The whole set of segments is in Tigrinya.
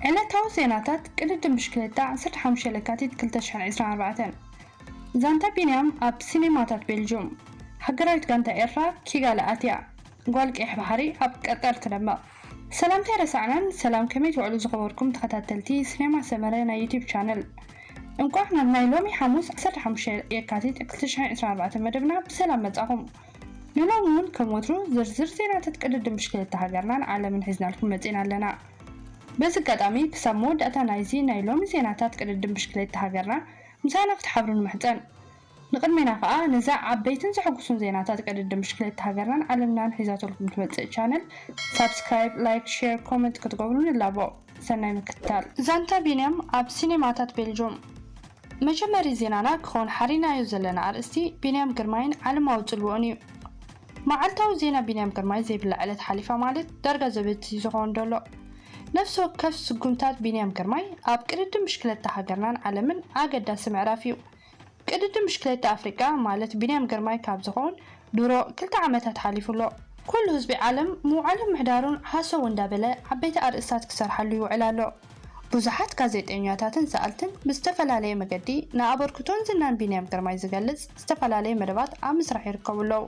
ዕለታዊ ዜናታት ቅድድም ብሽክለታ ዓሰርተ ሓሙሽተ ለካቲት ክልተ ሽሕን ዕስራን ኣርባዕተን። ዛንታ ቢንያም ኣብ ሲኔማታት ቤልጅዩም። ሃገራዊት ጋንታ ኤርትራ ኪጋለ ኣትያ። ጓል ቀይሕ ባሕሪ ኣብ ቀጠር ትደምቕ። ሰላምታ ኣይረሳዕናን። ሰላም፣ ከመይ ትውዕሉ ዝኸበርኩም ተኸታተልቲ ሲኔማ ሰመረ ናይ ዩቲዩብ ቻነል? እንቋዕ ናብ ናይ ሎሚ ሓሙስ ዓሰርተ ሓሙሽተ የካቲት ክልተ ሽሕን ዕስራን ኣርባዕተን መደብና ብሰላም መጻኹም። ንሎሚ እውን ከም ወትሩ ዝርዝር ዜናታት ቅድድም ብሽክለታ ሃገርናን ዓለምን ሒዝናልኩም መጺና ኣለና። በዚ ኣጋጣሚ ክሳብ መወዳእታ ናይዚ ናይ ሎሚ ዜናታት ቅድድም ብሽክለታ ሃገርና ምሳና ክትሓብሩ ንምሕጸን። ንቕድሜና ከኣ ነዛ ዓበይትን ዘሐጉሱን ዜናታት ቅድድም ብሽክለታ ሃገርናን ዓለምናን ሒዛተልኩም ትመጽእ ቻነል ሳብስክራይብ፣ ላይክ፣ ሼር፣ ኮመንት ክትገብሩ ንላቦ። ሰናይ ምክትታል። ዛንታ ቢንያም ኣብ ሲኔማታት ቤልጅዩም። መጀመሪ ዜናና ክኸውን ሓሪናዮ ዘለና ኣርእስቲ ቢንያም ግርማይን ዓለማዊ ጽልውኡን እዩ። መዓልታዊ ዜና ቢንያም ግርማይ ዘይብላ ዕለት ሓሊፋ ማለት ዳርጋ ዘበት እዩ ዝኸውን ዘሎ። ነፍሲ ወከፍ ስጉምታት ቢንያም ግርማይ ኣብ ቅድድም ብሽክለታ ሃገርናን ዓለምን ኣገዳሲ ምዕራፍ እዩ። ቅድድም ብሽክለታ ኣፍሪቃ ማለት ቢንያም ግርማይ ካብ ዝኸውን ድሮ ክልተ ዓመታት ሓሊፉ ኣሎ። ኩሉ ህዝቢ ዓለም ምውዓልን ምሕዳሩን ሃሰው እንዳበለ ዓበይቲ ኣርእስታት ክሰርሓሉ ይውዕል ኣሎ። ብዙሓት ጋዜጠኛታትን ሰኣልትን ብዝተፈላለየ መገዲ ንኣበርክቶን ዝናን ቢንያም ግርማይ ዝገልጽ ዝተፈላለየ መደባት ኣብ ምስራሕ ይርከቡ ኣለዉ።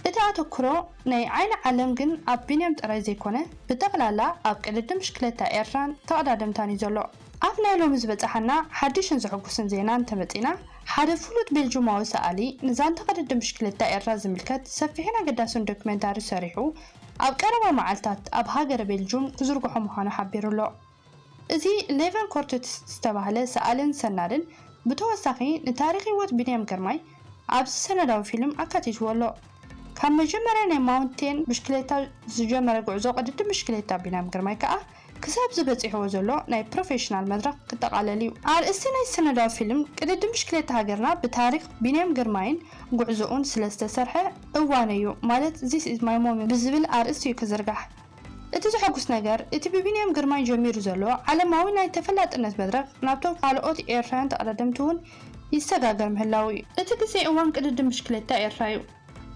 እቲ ኣተኩሮ ናይ ዓይኒ ዓለም ግን ኣብ ቢንያም ጥራይ ዘይኮነ፣ ብጠቕላላ ኣብ ቅድድም ብሽክለታ ኤርትራን ተቐዳደምታን እዩ ዘሎ። ኣብ ናይ ሎሚ ዝበጻሓና ሓድሽን ዘሐጉስን ዜና እንተመጺና፣ ሓደ ፍሉጥ ቤልጁማዊ ሰኣሊ ንዛንታ ቅድድም ብሽክለታ ኤርትራ ዝምልከት ሰፊሕን ኣገዳስን ዶክመንታሪ ሰሪሑ ኣብ ቀረባ መዓልታት ኣብ ሃገረ ቤልጁም ክዝርግሖ ምዃኑ ሓቢሩ ኣሎ። እዚ ሌቨን ኮርትስ ዝተባህለ ሰኣልን ሰናድን ብተወሳኺ ንታሪኽ ህይወት ቢንያም ግርማይ ኣብዚ ሰነዳዊ ፊልም ኣካቲትዎ ኣሎ። ካብ መጀመርያ ናይ ማውንቴን ብሽክሌታ ዝጀመረ ጉዕዞ ቅድድም ብሽክሌታ ቢንያም ግርማይ ከኣ ክሳብ ዝበጺሕዎ ዘሎ ናይ ፕሮፌሽናል መድረኽ ክጠቓለል እዩ። ኣርእስቲ ናይ ሰነዳዊ ፊልም ቅድድም ብሽክሌታ ሃገርና ብታሪኽ ቢንያም ግርማይን ጉዕዞኡን ስለ ዝተሰርሐ እዋነዩ፣ ማለት This is my moment ብዝብል ኣርእስቲ እዩ ክዝርጋሕ። እቲ ዘሐጉስ ነገር፣ እቲ ብቢንያም ግርማይ ጀሚሩ ዘሎ ዓለማዊ ናይ ተፈላጥነት መድረኽ ናብቶም ካልኦት ኤርትራውያን ተቐዳደምቲ እውን ይሰጋገር ምህላዉ እዩ። እቲ ግዜ እዋን ቅድድም ብሽክሌታ ኤርትራ እዩ።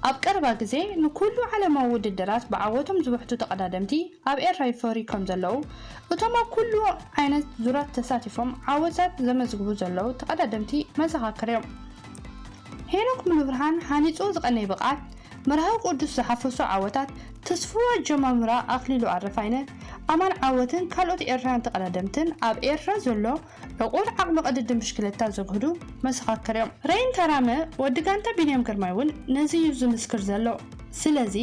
ኣብ ቀረባ ግዜ ንኩሉ ዓለማዊ ውድድራት ብዓወቶም ዝብሕቱ ተቐዳደምቲ ኣብ ኤርትራ ይፈርዩ ከም ዘለዉ፣ እቶም ኣብ ኩሉ ዓይነት ዙራት ተሳቲፎም ዓወታት ዘመዝግቡ ዘለዉ ተቐዳደምቲ መሰኻክር እዮም። ሄኖክ ሙሉብርሃን ሃኒጹ ዝቐነየ ብቕዓት፣ መርሃዊ ቅዱስ ዝሓፈሶ ዓወታት፣ ተስፍዎ ኣጀማምራ ኣኽሊሉ ኣረፋይነ፣ ኣማን ዓወትን ካልኦት ኤርትራውያን ተቐዳደምትን ኣብ ኤርትራ ዘሎ ዕቑር ዓቕሚ ቅድድም ብሽክለታ ዘግህዱ መሰኻክር እዮም። ረይን ተራመ፣ ወዲ ጋንታ ቢንያም ግርማይ እውን ነዚ እዩ ዝምስክር ዘሎ። ስለዚ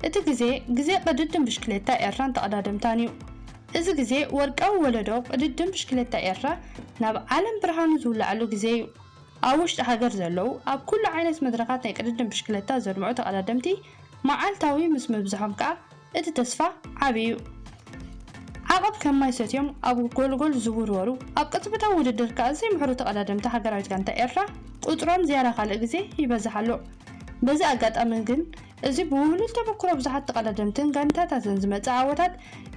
እቲ ግዜ፣ ግዜ ቅድድም ብሽክሌታ ኤርትራን ተቐዳደምታን እዩ። እዚ ግዜ ወርቃዊ ወለዶ ቅድድም ብሽክሌታ ኤርትራ ናብ ዓለም ብርሃኑ ዝውልዓሉ ግዜ እዩ። ኣብ ውሽጢ ሃገር ዘለዉ ኣብ ኩሉ ዓይነት መድረኻት ናይ ቅድድም ብሽክለታ ዘድምዑ ተቐዳደምቲ መዓልታዊ ምስ ምብዝሖም ከኣ እቲ ተስፋ ዓቢ እዩ። ዓቐብ ከም ማይ ሰትዮም ኣብ ጎልጎል ዝውርወሩ፣ ኣብ ቅጽበታዊ ውድድር ከኣ ዘይምሕሩ ተቐዳደምቲ ሃገራዊት ጋንታ ኤርትራ ቁጽሮም ዝያዳ ካልእ ግዜ ይበዝሕ ኣሎ። በዚ ኣጋጣሚ ግን እዚ ብውህሉል ተመክሮ ብዙሓት ተቐዳደምትን ጋንታታትን ዝመጽእ ዓወታት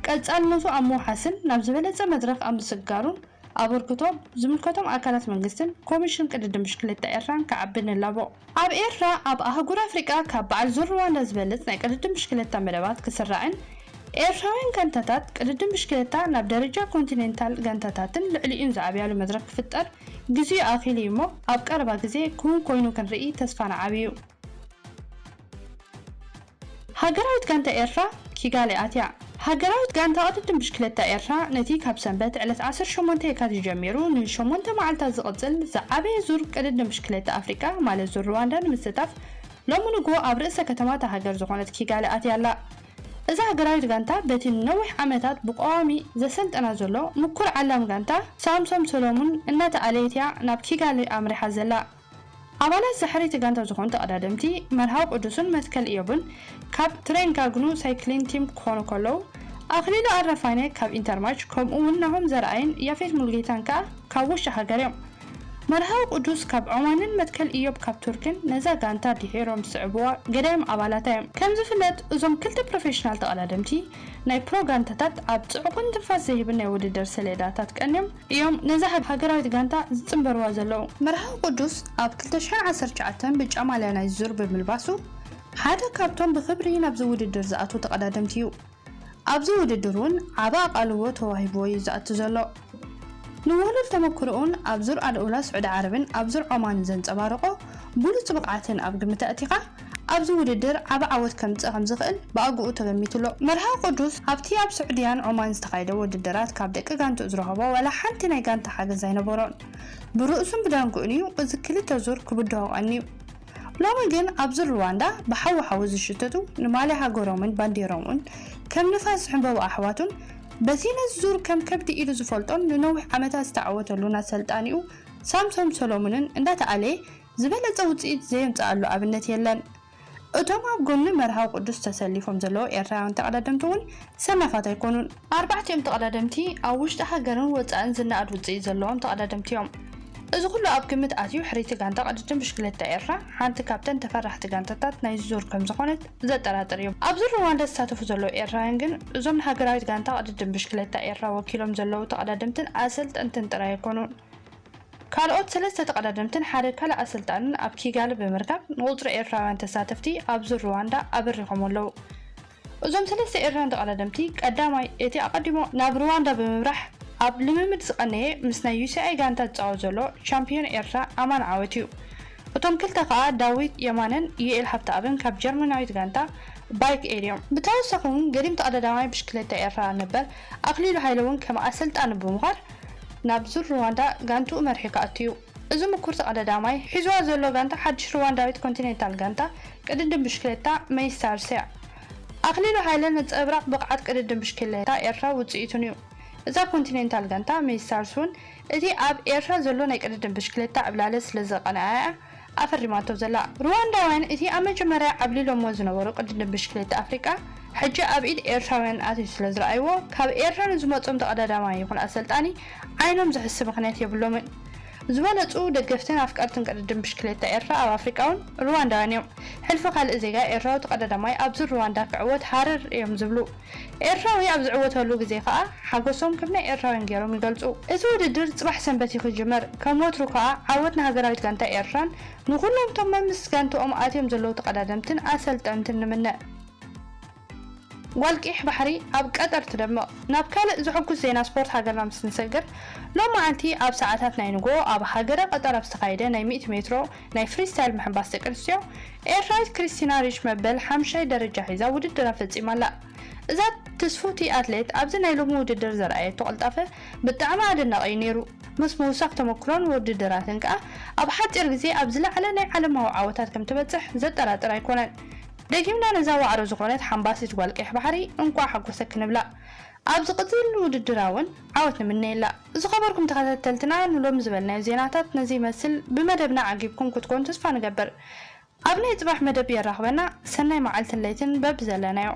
ቀጻልነቱ ኣብ ምውሓስን ናብ ዝበለጸ መድረኽ ኣብ ምስግጋሩን ኣበርክቶ ዝምልከቶም ኣካላት መንግስትን ኮሚሽን ቅድድም ብሽክሌታ ኤርትራን ክዓቢ ንላቦ። ኣብ ኤርትራ ኣብ ኣህጉር ኣፍሪቃ ካብ በዓል ዙር ሩዋንዳ ዝበልጽ ናይ ቅድድም ብሽክሌታ መደባት ክስራዕን ኤርትራውያን ጋንታታት ቅድድም ብሽክሌታ ናብ ደረጃ ኮንቲኔንታል ጋንታታትን ልዕሊኡን ዝዓብያሉ መድረኽ ክፍጠር ግዜኡ ኣኺሉ እዩ እሞ ኣብ ቀረባ ግዜ ክውን ኮይኑ ክንርኢ ተስፋና ዓቢ እዩ። ሃገራዊት ጋንታ ኤርትራ ኪጋሊ ኣትያ። ሃገራዊት ጋንታ ቅድድም ብሽክሌታ ኤርትራ ነቲ ካብ ሰንበት ዕለት ዓሰርተ ሸሞንተ የካቲት ጀሚሩ ንሸሞንተ መዓልታት ዝቕጽል ዝዓበየ ዙር ቅድድም ብሽክሌታ ኣፍሪቃ ማለት ዙር ሩዋንዳ ንምስታፍ ሎሚ ንግሆ ኣብ ርእሰ ከተማ እታ ሃገር ዝኾነት ኪጋሊ ኣትያ ኣላ። እዛ ሃገራዊት ጋንታ በቲ ንነዊሕ ዓመታት ብቐዋሚ ዘሰልጥና ዘሎ ምኩር ዓላም ጋንታ ሳምሶም ሰሎሙን እናተኣለየት እያ ናብ ኪጋሊ ኣምሪሓ ዘላ። ኣባላት ዝሕሪቲ ጋንታ ዝኾኑ ተቐዳደምቲ መርሃዊ ቅዱስን መትከል እዮብን ካብ ትሬን ጋግኑ ሳይክሊን ቲም ክኾኑ ከለዉ፣ ኣኽሊሉ ኣረፋይነ ካብ ኢንተርማች ከምኡ እውን ናሆም ዘርኣይን ያፌት ሙሉጌታን ከኣ ካብ ውሽጢ ሃገር እዮም። መርሃዊ ቅዱስ ካብ ዖማንን መትከል እዮብ ካብ ቱርክን ነዛ ጋንታ ድሒሮም ዝስዕብዋ ገዳይም ኣባላታ እዮም። ከም ዝፍለጥ እዞም ክልተ ፕሮፌሽናል ተቐዳደምቲ ናይ ፕሮ ጋንታታት ኣብ ጽዑቕን ትንፋስ ዘይህብን ናይ ውድድር ሰሌዳታት ቀንዮም እዮም ነዛ ሃብ-፣ ሃገራዊት ጋንታ ዝጽንበርዋ ዘለዉ። መርሃዊ ቅዱስ ኣብ ክልተ ሽሕን ዓሰርተ ትሽዓተን ብጫ ማልያ ናይ ዙር ብምልባሱ ሓደ ካብቶም ብኽብሪ ናብዚ ውድድር ዝኣትዉ ተቐዳደምቲ እዩ። ኣብዚ ውድድር እውን ዓቢ ኣቓልቦ ተዋሂብዎ እዩ ዝኣቱ ዘሎ። ንውህሉል ተመክሮኡን ኣብ ዙር ኣልኡላ ስዑዲ ዓረብን ኣብ ዙር ዖማንን ዘንጸባረቖ ብሉጽ ብቕዓትን ኣብ ግምት ኣእቲኻ፣ ኣብዚ ውድድር ዓቢ ዓወት ከምጽእ ከም ዝኽእል ብኣግኡ ተገሚቱ ኣሎ። መርሃዊ ቅዱስ ኣብቲ ኣብ ስዑድያን ዖማን ዝተኻየደ ውድድራት ካብ ደቂ ጋንትኡ ዝረኸቦ ዋላ ሓንቲ ናይ ጋንታ ሓገዝ ኣይነበሮን። ብርእሱን ብዳንግኡን እዩ እዚ ክልተ ዙር ክብድሆ ቀንዩ። ሎሚ ግን ኣብ ዙር ሩዋንዳ ብሓዊ ሓዊ ዝሽተቱ ንማልያ ሃገሮምን ባንዴሮምን ከም ንፋስ ዝሕንበቡ ኣሕዋቱን በቲ ነዚ ዙር ከም ከብዲ ኢሉ ዝፈልጦን ንነዊሕ ዓመታት ዝተዓወተሉን ኣሰልጣኒኡ ሳምሶም ሰሎሙንን እንዳተኣለየ ዝበለጸ ውጽኢት ዘየምጽኣሉ ኣብነት የለን። እቶም ኣብ ጎኒ መርሃዊ ቅዱስ ተሰሊፎም ዘለዉ ኤርትራውያን ተቐዳደምቲ እውን ሰናፋት ኣይኮኑን። ኣርባዕቲኦም ተቐዳደምቲ ኣብ ውሽጢ ሃገርን ወጻእን ዝነኣድ ውጽኢት ዘለዎም ተቐዳደምቲ እዮም። እዚ ኩሉ ኣብ ግምት ኣትዩ ሕርይቲ ጋንታ ቅድድም ብሽክለታ ኤርትራ ሓንቲ ካብተን ተፈራሕቲ ጋንታታት ናይ ዙር ከም ዝኾነት ዘጠራጥር እዩ። ኣብ ዙር ሩዋንዳ ዝሳተፉ ዘለዉ ኤርትራውያን ግን እዞም ንሃገራዊት ጋንታ ቅድድም ብሽክለታ ኤርትራ ወኪሎም ዘለዉ ተቐዳደምትን ኣሰልጠንትን ጥራይ ኣይኮኑን። ካልኦት ሰለስተ ተቐዳደምትን ሓደ ካልእ ኣሰልጣንን ኣብ ኪጋሊ ብምርካብ ንቁጽሪ ኤርትራውያን ተሳተፍቲ ኣብ ዙር ሩዋንዳ ኣበሪኾም ኣለዉ። እዞም ሰለስተ ኤርትራውያን ተቐዳደምቲ ቀዳማይ እቲ ኣቐዲሞ ናብ ሩዋንዳ ብምብራሕ ኣብ ልምምድ ዝቐነየ ምስ ናይ ዩ ሲ ኣይ ጋንታ ዝጻወት ዘሎ ቻምፒዮን ኤርትራ ኣማን ዓወት እዩ። እቶም ክልተ ከኣ ዳዊት የማነን ዩኤል ሃብተኣብን ካብ ጀርመናዊት ጋንታ ባይክ ኤር እዮም። ብተወሳኺ እውን ገዲም ተቐዳዳማይ ብሽክሌታ ኤርትራ ነበር ኣኽሊሉ ሃይለ እውን ከም ኣሰልጣኒ ብምዃር ናብ ዙር ሩዋንዳ ጋንትኡ መሪሑ ክኣቱ እዩ። እዚ ምኩር ተቐዳዳማይ ሒዝዋ ዘሎ ጋንታ ሓድሽ ሩዋንዳዊት ኮንቲኔንታል ጋንታ ቅድድም ብሽክሌታ ሜይስታርስ እያ። ኣኽሊሉ ሃይለ ነጸብራቕ ብቕዓት ቅድድም ብሽክሌታ ኤርትራ ውጽኢቱን እዩ። እዛ ኮንቲኔንታል ጋንታ ሜይስታርስ እውን እቲ ኣብ ኤርትራ ዘሎ ናይ ቅድድም ብሽክሌታ ዕብላለ ስለ ዘቐንኣያ ኣፈሪማቶ ዘላ። ሩዋንዳውያን እቲ ኣብ መጀመርያ ዓብሊሎምዎ ዝነበሩ ቅድድም ብሽክሌታ ኣፍሪቃ ሕጂ ኣብ ኢድ ኤርትራውያን ኣትዩ ስለ ዝረኣይዎ ካብ ኤርትራ ንዝመጾም ተቐዳዳማይ ይኹን ኣሰልጣኒ ዓይኖም ዘሕሲ ምኽንያት የብሎምን። ዝበለጹ ደገፍትን ኣፍቀርትን ቅድድም ብሽክሌታ ኤርትራ ኣብ ኣፍሪቃ እውን ሩዋንዳውያን እዮም። ሕልፊ ካልእ ዜጋ ኤርትራዊ ተቐዳዳማይ ኣብ ዙር ሩዋንዳ ክዕወት ሃረር እዮም ዝብሉ። ኤርትራዊ ኣብ ዝዕወተሉ ግዜ ከኣ ሓጎሶም ከም ናይ ኤርትራውያን ገይሮም ይገልጹ። እዚ ውድድር ጽባሕ ሰንበት እዩ ክጅመር። ከም ወትሩ ከኣ ዓወት ንሃገራዊት ጋንታ ኤርትራን ንኹሎም እቶም መምስ ጋንትኦም ኣትዮም ዘለዉ ተቐዳደምትን ኣሰልጠንትን ንምነ። ጓል ቀይሕ ባሕሪ ኣብ ቀጠር ትደምቕ። ናብ ካልእ ዘሐጉስ ዜና ስፖርት ሃገርና ምስ ንሰግር፣ ሎም መዓልቲ ኣብ ሰዓታት ናይ ንግሆ ኣብ ሃገረ ቀጠር ኣብ ዝተኻየደ ናይ ሚእቲ ሜትሮ ናይ ፍሪስታይል ምሕንባስ ደቂ ኣንስትዮ፣ ኤርትራዊት ክሪስቲና ሪች መበል ሓምሻይ ደረጃ ሒዛ ውድድራ ፈጺማ ኣላ። እዛ ትስፍውቲ ኣትሌት ኣብዚ ናይ ሎሚ ውድድር ዘርኣየቶ ቅልጣፈ ብጣዕሚ ኣደናቒ እዩ ነይሩ። ምስ ምውሳኽ ተመክሮን ውድድራትን ከኣ ኣብ ሓጺር ግዜ ኣብ ዝለዓለ ናይ ዓለማዊ ዓወታት ከም ትበጽሕ ዘጠራጥር ኣይኮነን። ደጊምና ነዛ ዋዕሮ ዝኾነት ሓምባሲት ጓል ቀይሕ ባሕሪ እንቋዕ ሓጎሰኪ ንብላ። ኣብ ዝቕጽል ውድድራ እውን ዓወት ንምነየላ። ዝኸበርኩም ተኸታተልትና ንሎሚ ዝበልናዮ ዜናታት ነዚ ይመስል። ብመደብና ዓጊብኩም ክትኮኑ ተስፋ ንገብር። ኣብ ናይ ጽባሕ መደብ የራኽበና። ሰናይ መዓልትን ለይትን በብዘለናዮ።